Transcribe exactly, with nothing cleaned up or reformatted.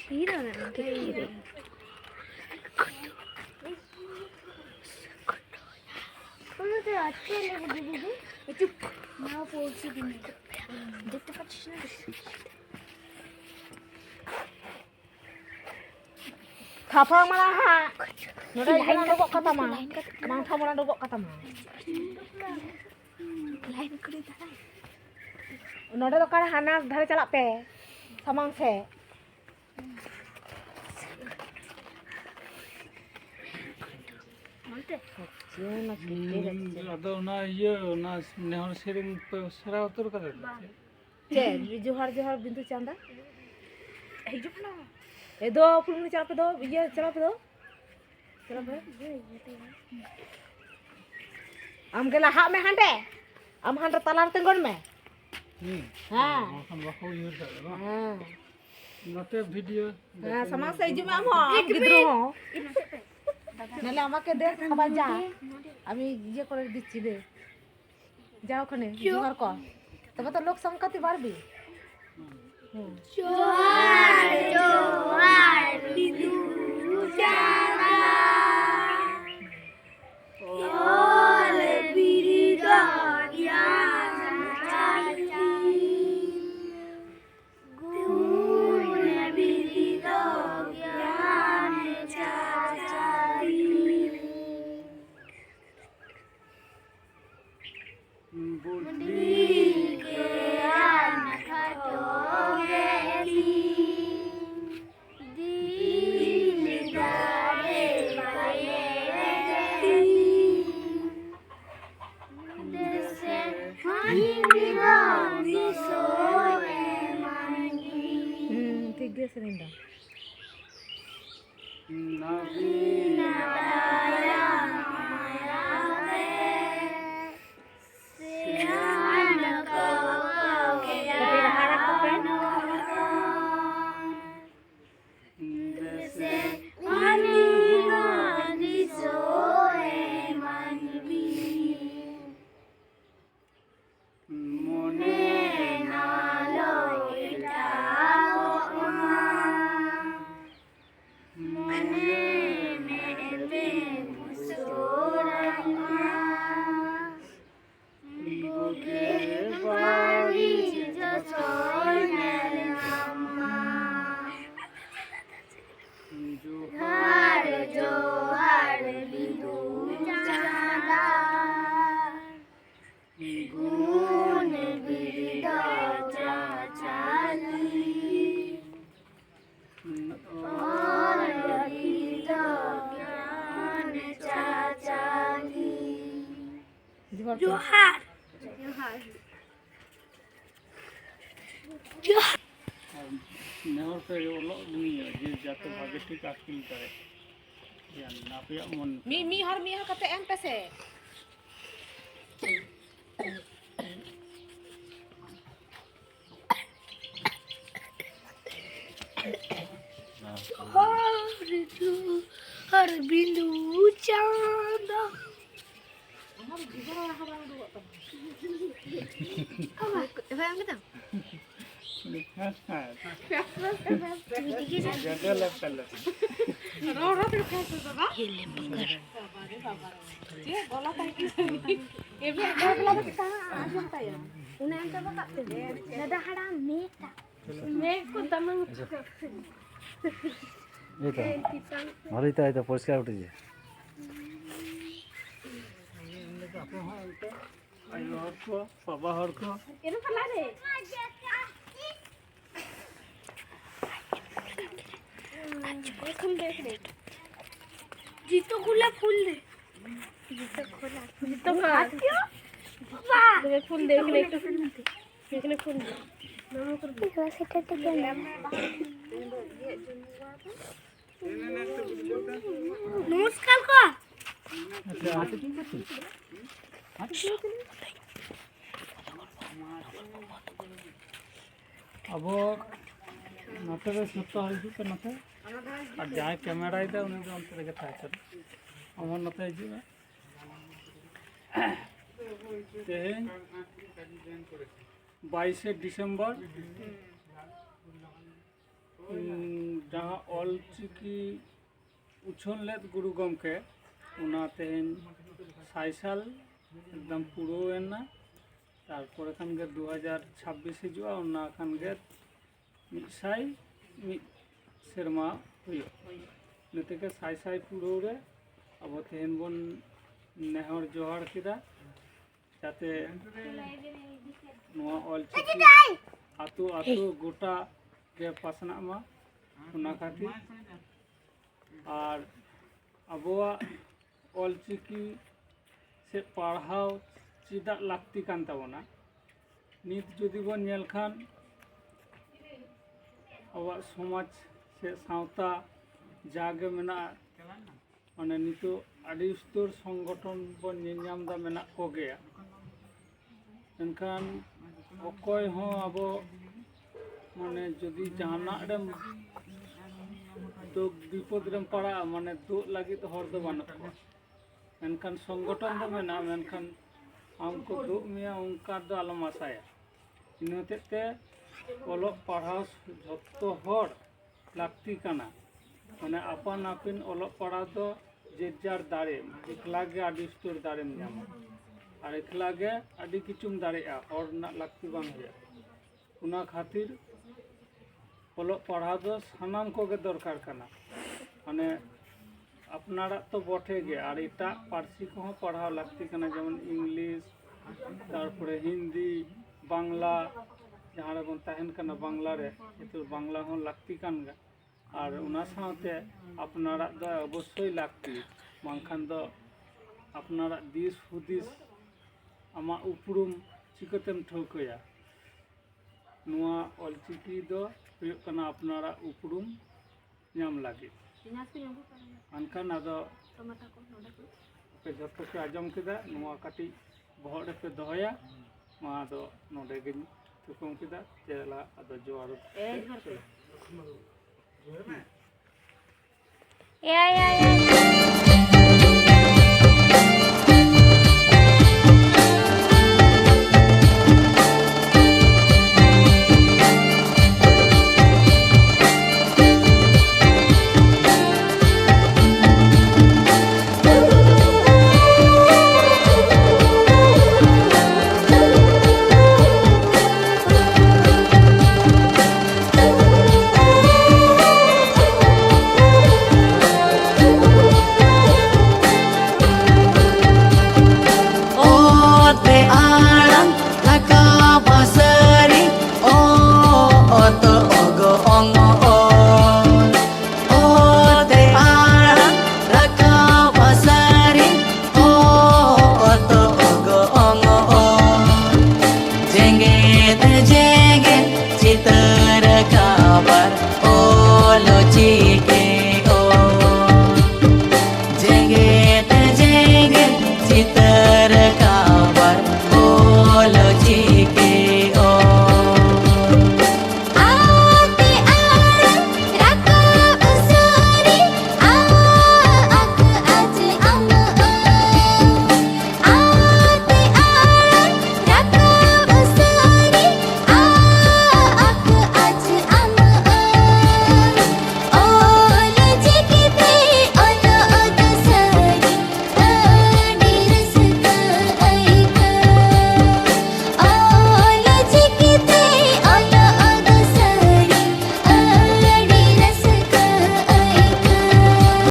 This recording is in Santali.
हीरो ना, हीरो। चुप। देखते पाচ্ছিস না? ᱛᱷᱟᱯᱟ ᱢᱟᱲᱟᱝ ᱦᱟᱸᱜ᱾ ᱱᱚᱰᱮ ᱡᱮᱱᱟ ᱰᱚᱵᱚᱜ ᱠᱟᱛᱟᱢᱟ᱾ ᱵᱟᱝ ᱛᱷᱟᱯᱟ ᱢᱟᱲᱟᱝ ᱰᱚᱵᱚᱜ ᱠᱟᱛᱟᱢᱟ᱾ ᱞᱟᱭᱤᱱ ᱠᱚᱨᱮ ᱫᱟᱸᱲᱟᱭ᱾ ᱱᱚᱰᱮ ᱫᱚ ᱚᱠᱟᱨᱮ ᱦᱟᱱᱟ ᱫᱷᱟᱨᱮ ᱪᱟᱞᱟᱜ ᱯᱮ᱾ ᱥᱟᱢᱟᱝ ᱥᱮᱫ᱾ ᱚᱱᱛᱮ? ᱦᱩᱸ, ᱟᱫᱚ ᱚᱱᱟ ᱤᱭᱟᱹ, ᱚᱱᱟ ᱱᱮᱦᱚᱨ ᱥᱮᱨᱮᱧ ᱯᱮ ᱥᱮᱬᱟ ᱩᱛᱟᱹᱨ ᱠᱟᱫᱟ ᱛᱚ? ᱵᱟᱝ᱾ ᱪᱮᱫ? ᱡᱚᱦᱟᱨ, ᱡᱚᱦᱟᱨ, ᱵᱤᱱᱫᱩ ᱪᱟᱸᱫᱟ? ᱦᱤᱡᱩᱜ ᱠᱟᱱᱟ᱾ ᱮ ᱫᱚ, ᱯᱷᱩᱞᱢᱩᱱᱤ ᱪᱟᱞᱟᱜ ᱯᱮ ᱫᱚ, ᱤᱭᱟᱹ, ᱪᱟᱞᱟᱜ ᱯᱮ ᱫᱚ᱾ ᱪᱟᱞᱟᱜ ᱯᱮ᱾ ᱟᱢ ᱜᱮ ᱞᱟᱦᱟᱜ ᱢᱮ ᱦᱟᱸᱰᱮ᱾ ᱟᱢ ᱦᱟᱸᱰᱮ ᱛᱟᱞᱟ ᱨᱮ ᱛᱤᱸᱜᱩᱱ ᱢᱮ᱾ ᱦᱩᱸ᱾ ᱦᱮᱸ᱾ ᱵᱟᱠᱷᱟᱱ ᱵᱟᱠᱚ ᱩᱭᱦᱟᱹᱨ ᱫᱟᱲᱮᱭᱟᱜᱼᱟ, ᱵᱟᱝ? ᱦᱮᱸ᱾ ᱱᱚᱛᱮ ᱵᱷᱤᱰᱤᱭᱳ ᱦᱮᱸ, ᱥᱟᱢᱟᱝ ᱥᱮᱫ ᱦᱤᱡᱩᱜ ᱢᱮ ᱟᱢ ᱦᱚᱸ, ᱟᱢ ᱜᱤᱫᱽᱨᱟᱹ ᱦᱚᱸ᱾ ᱱᱟᱦᱞᱮ ᱟᱢᱟᱠᱮ ᱫᱮ ᱠᱷᱟᱵᱟ ᱡᱟ, ᱟᱢᱤ ᱤᱭᱟᱹ ᱠᱚᱨᱮ ᱫᱤᱪᱪᱤ ᱫᱮ᱾ ᱡᱟᱣ ᱠᱷᱟᱱᱮ, ᱡᱚᱦᱟᱨ ᱠᱚ᱾ ᱛᱚᱵᱮ ᱛᱚ ᱞᱳᱠ ᱥᱚᱝᱠᱟᱛᱤ ᱵᱟᱲᱵᱤ᱾ ᱦᱩᱸ᱾ ᱡᱚᱦᱟᱨ, ᱡᱚᱦᱟᱨ, ᱵᱤᱫᱩ ᱪᱟᱸᱫᱟ᱾ ᱚᱞ ᱵᱤᱨᱤᱫ ᱜᱮᱭᱟᱱ ᱪᱟᱹᱠᱨᱤ᱾ ᱜᱩᱱ ᱵᱤᱨᱤᱫ ᱜᱮᱭᱟᱱ ᱪᱟᱹᱠᱨᱤ᱾ ᱵᱩᱰᱷᱤ ᱜᱮᱭᱟᱱ ᱠᱷᱟᱴᱚ ᱜᱮᱛᱤᱧ, ᱫᱤᱱ ᱫᱟᱲᱮ ᱵᱟᱭᱮ ᱜᱮᱛᱤᱧ᱾ ᱫᱮᱥᱮ ᱢᱟᱹᱱᱢᱤ ᱫᱚ ᱫᱤᱥᱟᱹ ᱮᱢᱟᱹᱧ ᱵᱤᱱ᱾ ᱦᱩᱸ, ᱴᱷᱤᱠ ᱜᱮᱭᱟ ᱥᱮᱨᱮᱧ ᱫᱚ᱾ ᱢᱚᱱᱮ ᱟᱞᱚ ᱮᱴᱟᱜᱚᱜ ᱢᱟ᱾ ᱡᱚᱦᱟᱨ᱾ ᱡᱚᱦᱟᱨ᱾ ᱟᱨ ᱱᱮ ᱦᱚᱲ ᱯᱮ ᱚᱞᱚᱜ ᱩᱱᱤᱭᱟᱜ ᱡᱮ ᱡᱟᱛᱮ ᱵᱷᱟᱜᱮ ᱴᱷᱤᱠ ᱟᱹᱠᱤᱞ ᱫᱟᱲᱮ᱾ ᱜᱮᱭᱟᱱ ᱟᱯᱮᱭᱟᱜ ᱢᱚᱱ ᱢᱤᱫ, ᱢᱤᱫ ᱦᱚᱲ, ᱢᱤᱫ ᱦᱚᱲ ᱠᱟᱛᱮ ᱮᱢ ᱯᱮᱥᱮ᱾ ᱦᱚᱨ ᱫᱩᱣᱟᱹᱨ ᱵᱤᱸᱫᱩ ᱪᱟᱸᱫᱟ᱾ ᱮᱵᱷᱟ ᱮᱢ ᱠᱮᱫᱟᱢ? ᱡᱚᱡᱚ ᱞᱮᱯ ᱞᱮᱯ᱾ ᱨᱚᱲ ᱨᱚᱲ ᱛᱮ ᱯᱷᱮᱥ ᱫᱚ ᱵᱟᱝ? ᱪᱮᱫ ᱜᱚᱞᱟ ᱛᱟᱭ ᱠᱟᱱᱟ? ᱮᱵᱷᱟ ᱮᱠᱞᱟ ᱫᱚ ᱪᱮᱫ ᱠᱟᱱᱟ? ᱟᱸᱡᱚᱢ ᱛᱟᱭᱟ᱾ ᱚᱱᱟ ᱮᱢ ᱪᱟᱵᱟ ᱠᱟᱜ ᱛᱮ᱾ ᱫᱟᱫᱟ ᱦᱟᱲᱟᱢ ᱢᱤᱫᱴᱟᱝ᱾ ᱢᱮᱫ ᱠᱚ ᱫᱟᱱᱟᱝ᱾ ᱮᱭ ᱛᱚ, ᱵᱷᱟᱞᱤ ᱛᱟᱭ ᱛᱚ, ᱯᱚᱨᱤᱥᱠᱟᱨ ᱩᱴᱷᱮ ᱡᱮ᱾ ᱟᱭᱳ ᱦᱚᱲ ᱠᱚ, ᱵᱟᱵᱟ ᱦᱚᱲ ᱠᱚ᱾ ᱮᱱ ᱯᱟᱞᱟ ᱨᱮ᱾ ᱮᱠᱷᱚᱱ ᱫᱮᱠᱷ ᱞᱮ᱾ ᱡᱤᱛᱚ ᱠᱷᱩᱞᱟ ᱯᱷᱩᱞ ᱫᱮ᱾ ᱡᱤᱛᱚ ᱠᱷᱩᱞᱟ᱾ ᱡᱤᱛᱚ ᱠᱷᱩᱞᱟ᱾ ᱵᱟᱵᱟ᱾ ᱫᱮᱠᱷ ᱯᱷᱩᱞ ᱫᱮᱠᱷ ᱞᱮ ᱮᱠᱴᱩ᱾ ᱫᱮᱠᱷ ᱞᱮ ᱯᱷᱩᱞ ᱫᱮ᱾ ᱱᱚᱣᱟ ᱥᱮᱴᱮᱨ ᱛᱮ ᱠᱮᱢ᱾ ᱱᱚᱢᱚᱥᱠᱟᱨ ᱠᱚ᱾ ᱟᱵᱚ ᱱᱚᱛᱮ ᱨᱮ ᱡᱚᱛᱚ ᱦᱚᱲ ᱦᱤᱡᱩᱜ ᱯᱮ ᱱᱚᱛᱮ᱾ ᱟᱨ ᱡᱟᱦᱟᱸᱭ ᱠᱮᱢᱮᱨᱟᱭ ᱫᱟ ᱩᱱᱤ ᱫᱚ ᱚᱱᱛᱮ ᱨᱮᱜᱮ ᱛᱟᱦᱮᱸ ᱦᱚᱪᱚᱱ᱾ ᱟᱢ ᱦᱚᱸ ᱱᱚᱛᱮ ᱦᱤᱡᱩᱜ ᱢᱮ᱾ ᱛᱮᱦᱮᱧ ᱵᱟᱭᱤᱥᱮ ᱰᱤᱥᱮᱢᱵᱚᱨ᱾ ᱩᱸ, ᱡᱟᱦᱟᱸ ᱚᱞ ᱪᱤᱠᱤ ᱩᱪᱷᱟᱹᱱ ᱞᱮᱫ ᱜᱩᱨᱩ ᱜᱚᱢᱠᱮ, ᱚᱱᱟ ᱛᱮᱦᱮᱧ ᱥᱟᱭ ᱥᱟᱞ ᱮᱠᱫᱚᱢ ᱯᱩᱨᱟᱹᱣ ᱮᱱᱟ᱾ ᱛᱟᱨᱯᱚᱨᱮ ᱠᱷᱟᱱ ᱜᱮ ᱫᱩ ᱦᱟᱡᱟᱨ ᱪᱷᱟᱵᱵᱤᱥ ᱦᱤᱡᱩᱜᱼᱟ, ᱚᱱᱟ ᱠᱷᱟᱱ ᱜᱮ ᱢᱤᱫ ᱥᱟᱭ ᱢᱤᱫ ᱥᱮᱨᱢᱟ ᱦᱩᱭᱩᱜᱼᱟ᱾ ᱤᱱᱟᱹ ᱛᱮᱜᱮ ᱥᱟᱭ ᱥᱟᱭ ᱯᱩᱨᱟᱹᱣ ᱨᱮ ᱟᱵᱚ ᱛᱮᱦᱮᱧ ᱵᱚᱱ ᱱᱮᱦᱚᱨ ᱡᱚᱦᱟᱨ ᱠᱮᱫᱟ᱾ ᱡᱟᱛᱮ ᱱᱚᱣᱟ ᱚᱞᱪᱤᱠᱤ ᱟᱹᱛᱩ ᱟᱹᱛᱩ ᱜᱚᱴᱟ ᱜᱮ ᱯᱟᱥᱱᱟᱜ ᱢᱟ, ᱚᱱᱟ ᱠᱷᱟᱹᱛᱤᱨ᱾ ᱟᱨ ᱟᱵᱚᱣᱟᱜ ᱚᱞᱪᱤᱠᱤ ᱥᱮ ᱯᱟᱲᱦᱟᱣ ᱪᱮᱫᱟᱜ ᱞᱟᱹᱠᱛᱤ ᱠᱟᱱ ᱛᱟᱵᱚᱱᱟ? ᱱᱤᱛ ᱡᱩᱫᱤ ᱵᱚᱱ ᱧᱮᱞ ᱠᱷᱟᱱ, ᱟᱵᱚᱣᱟᱜ ᱥᱚᱢᱟᱡᱽ ᱥᱮ ᱥᱟᱶᱛᱟ ᱡᱟᱜᱮ ᱢᱮᱱᱟᱜᱼᱟ, ᱢᱟᱱᱮ ᱱᱤᱛᱚᱜ ᱟᱹᱰᱤ ᱩᱥᱛᱟᱹᱨ ᱥᱚᱝᱜᱚᱴᱷᱚᱱ ᱵᱚᱱ ᱧᱮᱞ ᱧᱟᱢ ᱮᱫᱟ, ᱢᱮᱱᱟᱜ ᱠᱚᱜᱮᱭᱟ᱾ ᱢᱮᱱᱠᱷᱟᱱ ᱚᱠᱚᱭ ᱦᱚᱸ ᱟᱵᱚ ᱢᱟᱱᱮ ᱡᱩᱫᱤ ᱡᱟᱦᱟᱱᱟᱜ ᱨᱮᱢ ᱫᱩᱠ ᱵᱤᱯᱚᱫ ᱨᱮᱢ ᱯᱟᱲᱟᱜᱼᱟ, ᱢᱟᱱᱮ ᱫᱩᱜ ᱞᱟᱹᱜᱤᱫ ᱦᱚᱲ ᱫᱚ ᱵᱟᱹᱱᱩᱜ ᱠᱚᱣᱟ᱾ ᱢᱮᱱᱠᱷᱟᱱ ᱥᱚᱝᱜᱚᱴᱷᱚᱱ ᱫᱚ ᱢᱮᱱᱟᱜᱼᱟ, ᱢᱮᱱᱠᱷᱟᱱ ᱟᱢ ᱠᱚ ᱫᱩᱜ ᱢᱮᱭᱟ ᱚᱱᱠᱟ ᱫᱚ ᱟᱞᱚᱢ ᱟᱥᱟᱭᱟ᱾ ᱤᱱᱟᱹ ᱦᱚᱛᱮᱡ ᱛᱮ ᱚᱞᱚᱜ ᱯᱟᱲᱦᱟᱣ ᱡᱷᱚᱛᱚ ᱦᱚᱲ ᱞᱟᱹᱠᱛᱤ ᱠᱟᱱᱟ᱾ ᱢᱟᱱᱮ ᱟᱯᱟᱱ ᱟᱹᱯᱤᱱ ᱚᱞᱚᱜ ᱯᱟᱲᱦᱟᱣ ᱫᱚ ᱡᱮ ᱡᱟᱨ ᱫᱟᱲᱮ, ᱮᱠᱞᱟ ᱜᱮ ᱟᱹᱰᱤ ᱩᱥᱛᱟᱹᱨ ᱫᱟᱲᱮᱢ ᱧᱟᱢᱟ, ᱟᱨ ᱮᱠᱞᱟ ᱜᱮ ᱟᱹᱰᱤ ᱠᱤᱪᱷᱩᱢ ᱫᱟᱲᱮᱭᱟᱜᱼᱟ, ᱦᱚᱲ ᱨᱮᱱᱟᱜ ᱞᱟᱹᱠᱛᱤ ᱵᱟᱝ ᱦᱩᱭᱩᱜᱼᱟ᱾ ᱚᱱᱟ ᱠᱷᱟᱹᱛᱤᱨ ᱚᱞᱚᱜ ᱯᱟᱲᱦᱟᱣ ᱫᱚ ᱥᱟᱱᱟᱢ ᱠᱚᱜᱮ ᱫᱚᱨᱠᱟᱨ ᱠᱟᱱᱟ᱾ ᱢᱟᱱᱮ ᱟᱯᱱᱟᱨᱟᱜ ᱛᱚ ᱵᱚᱴᱷᱮ ᱜᱮ, ᱟᱨ ᱮᱴᱟᱜ ᱯᱟᱹᱨᱥᱤ ᱠᱚᱦᱚᱸ ᱯᱟᱲᱦᱟᱣ ᱞᱟᱹᱠᱛᱤ ᱠᱟᱱᱟ, ᱡᱮᱢᱚᱱ ᱤᱝᱞᱤᱥ, ᱛᱟᱨᱯᱚᱨᱮ ᱦᱤᱱᱫᱤ, ᱵᱟᱝᱞᱟ, ᱡᱟᱦᱟᱸ ᱨᱮᱵᱚᱱ ᱛᱟᱦᱮᱱ ᱠᱟᱱᱟ ᱵᱟᱝᱞᱟ ᱨᱮ, ᱱᱤᱛᱚᱜ ᱵᱟᱝᱞᱟ ᱦᱚᱸ ᱞᱟᱹᱠᱛᱤ ᱠᱟᱱ ᱜᱮᱭᱟ᱾ ᱟᱨ ᱚᱱᱟ ᱥᱟᱶᱛᱮ ᱟᱯᱱᱟᱨᱟᱜ ᱫᱚ ᱚᱵᱚᱥᱥᱳᱭ ᱞᱟᱹᱠᱛᱤ, ᱵᱟᱝᱠᱷᱟᱱ ᱫᱚ ᱟᱯᱱᱟᱨᱟᱜ ᱫᱤᱥ ᱦᱩᱫᱤᱥ, ᱟᱢᱟᱜ ᱩᱯᱨᱩᱢ ᱪᱤᱠᱟᱹᱛᱮᱢ ᱴᱷᱟᱹᱣᱠᱟᱹᱭᱟ? ᱱᱚᱣᱟ ᱚᱞᱪᱤᱠᱤ ᱫᱚ ᱦᱩᱭᱩᱜ ᱠᱟᱱᱟ ᱟᱯᱱᱟᱨᱟᱜ ᱩᱯᱨᱩᱢ ᱧᱟᱢ ᱞᱟᱹᱜᱤᱫ᱾ ᱢᱮᱱᱠᱷᱟᱱ ᱟᱫᱚ ᱟᱯᱮ ᱡᱷᱚᱛᱚ ᱯᱮ ᱟᱸᱡᱚᱢ ᱠᱮᱫᱟ, ᱱᱚᱣᱟ ᱠᱟᱹᱴᱤᱡ ᱵᱚᱦᱚᱜ ᱨᱮᱯᱮ ᱫᱚᱦᱚᱭᱟ᱾ ᱱᱚᱣᱟ ᱫᱚ ᱱᱚᱰᱮ ᱜᱤᱧ ᱛᱷᱩᱠᱟᱹᱢ ᱠᱮᱫᱟ᱾ ᱪᱮᱞᱟ ᱟᱫᱚ ᱡᱚᱦᱟᱨ᱾ ᱮᱭ, ᱡᱚᱦᱟᱨ ᱜᱮ᱾ ᱮᱭᱟ, ᱮᱭᱟ, ᱮᱭᱟ᱾